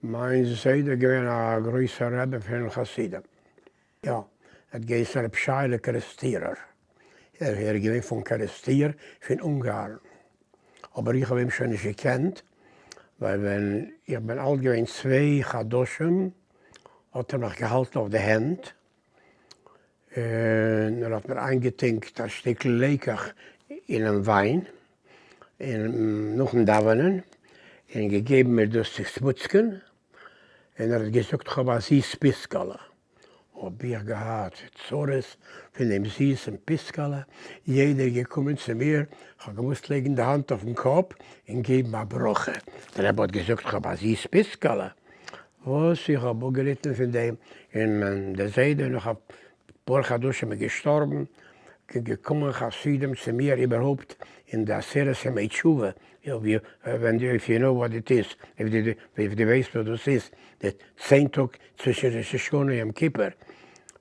מיין זיידע איז געווען א גרויסער רבי פון חסידים. יא, ער האט געהייסן רבי שייעלע קערעסטירער. ער איז געווען פון קערעסטיר פון אונגארן. אבער איך האב אים שוין נישט געקענט, ווייל ווען איך בין אלט געווען צוויי חדשים האט ער מיך געהאלטן אויף די הענט, און ער האט מיר איינגעטונקט א שטיקל לעקעך אינעם וויין, און נאכן דאווענען, און געגעבן מיר דאס צו סמוצקען, און ער האט געזאגט כ'האב א זיס פיסקעלע, האב איך געהאט צרות פון דעם זיסן פיסקעלע, יעדער איז געקומען צו מיר, כ'האב געמוזט לייגן די האנט אויפן קאפ און געבן א ברכה, דער רבי האט געזאגט כ'האב א זיס פיסקעלע, וואס איך האב אפגעליטן פון דעם, און דער זיידע נאך אפאר חדשים איז געשטארבן, געקומען חסידים צו מיר איבערהויפט אין די עשרת ימי תשובה, if you know what it is, אויב דו ווייסט וואס דאס איז, די צען טאג צווישן ראש השנה און יום כיפור,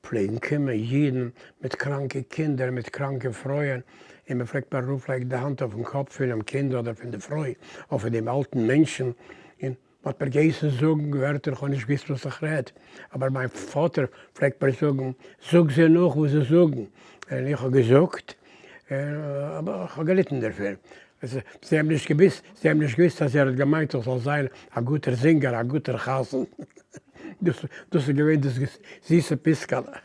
פלעגן קומען אידן מיט קראנקע קינדער, מיט קראנקע פרויען, און מען פלעגט מיר ארויפלייגן די האנט אויפן קאפ פונעם קינד אדער פון די פרוי, אדער פון דעם אלטן מענטשן, און מ'האט מיר געהייסן זאגן ווערטער, כ'האב נישט געוואוסט וואס איך רעד, אבער מיין פאטער פלעגט מיר זאגן, זאג זיי נאך וואס זיי זאגן, און איך האב געזאגט, אבער איך האב געליטן דערפון. זיי האבן נישט געוואוסט, זיי האבן נישט געוואוסט אז ער האט געמיינט איך זאל זיין א גוטער זינגער, א גוטער חזן. דאס איז געווען דאס זיסע פיסקעלע.